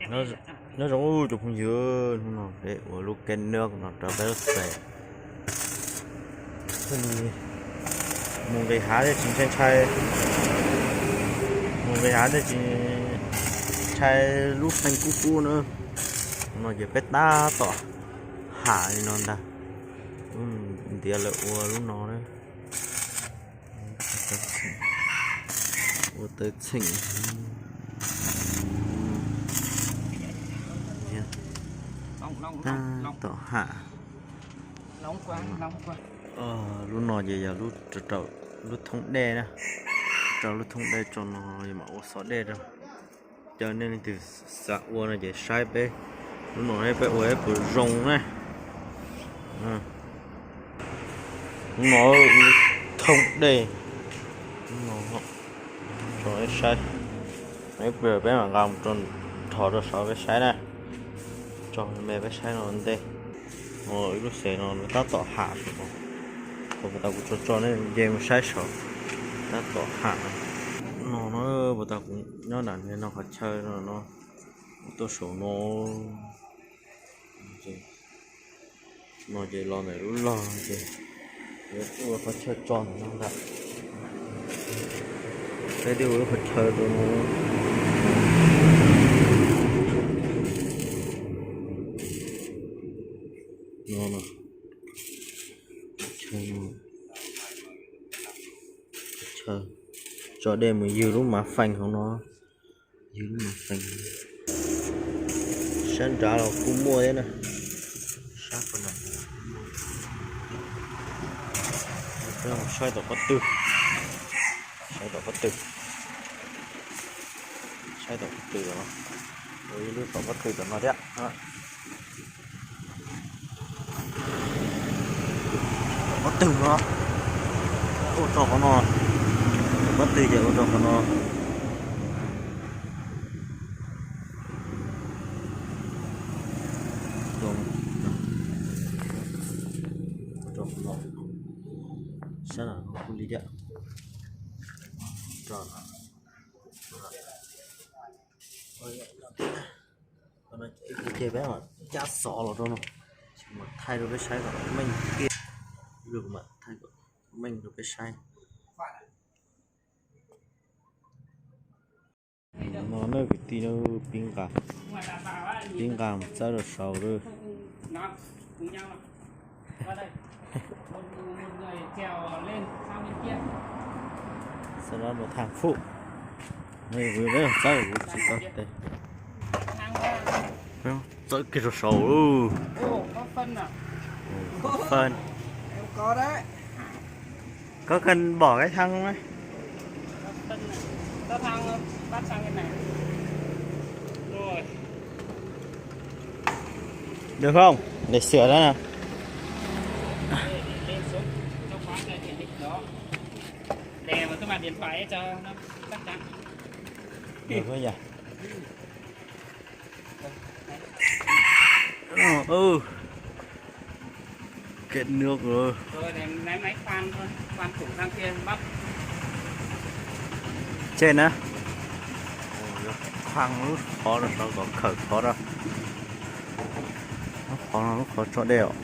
Nyob zoo tus phooj ywg, hnub no peb ua lub kênh nước no rau peb lub xeem. Mus nqis hav tej tsis ntshai ntshai, mus nqis hav tej tsis ntshai lub xeev kub kub na. No ces peb tab tom ham li no ntag. Ntiav lawv ua lub no na. Ua tawv txheem. Tab tom ham. Lub no ces yog lub thoob dej na, rau lub thoob dej tso no mam ua xov dej rau. Caw nej leej twg xav ua no ces saib peb lub no, peb ua puas zoo na. Lub no thoob dej, lub no tso peb saib. Peb mam nqa mus dhos rau saum peb saib na. Tso me peb saib no ntej. Ib lub xeem no tab tom ham saum no. Puas tas kuv tso tso nej nce mus saib saum, tab tom ham. No no, puas tas kuv nyob nram no qhov chaw no, tuaj saum no. No ces los ntawm lub log ces yuav ua qhov chaw tso ntawm no ntag. Peb twb ua lub qhov chaw rau no. No, tso dej mus ywg lub mav fees hauv no. Ywg lub mav fees. Sab nrad los kuj muaj thiab na. Sab qhov no. Saib tom qhov twg, saib tom qhov twg, saib tom qhov twg os. Ua ib lub tom qhov twg tom no thiab. Tom qhov twg no, ua rau qhov no. Tom qhov twg ces ua rau qhov no. Ua rau qhov no. Sab no kuj li thiab. Ces peb mam cab xov los rau no, mam thaij rau peb saib kom meej kiag, mam thaij kom meej rau peb saib. No na kwv tij, pib nqa, pib nqa mus txawb rau saud lawm. Sau đó mus thang phuj, txawb kuv tsis tau tes. Txawb kiag rau saud lawm. Koj cần bỏ cái thang không ấy? Được không? Để sửa đó nè. Đè vào cái mặt điện thoại ấy cho nó chắc chắn. Được thôi nhỉ? Kết nước rồi. Rồi để lấy máy khoan thôi, khoan thủng thang kia bắt. Trên á. Khoan lub qhov no sau kom khawm qhov ra. Lub qhov no lub qhov tso dej os.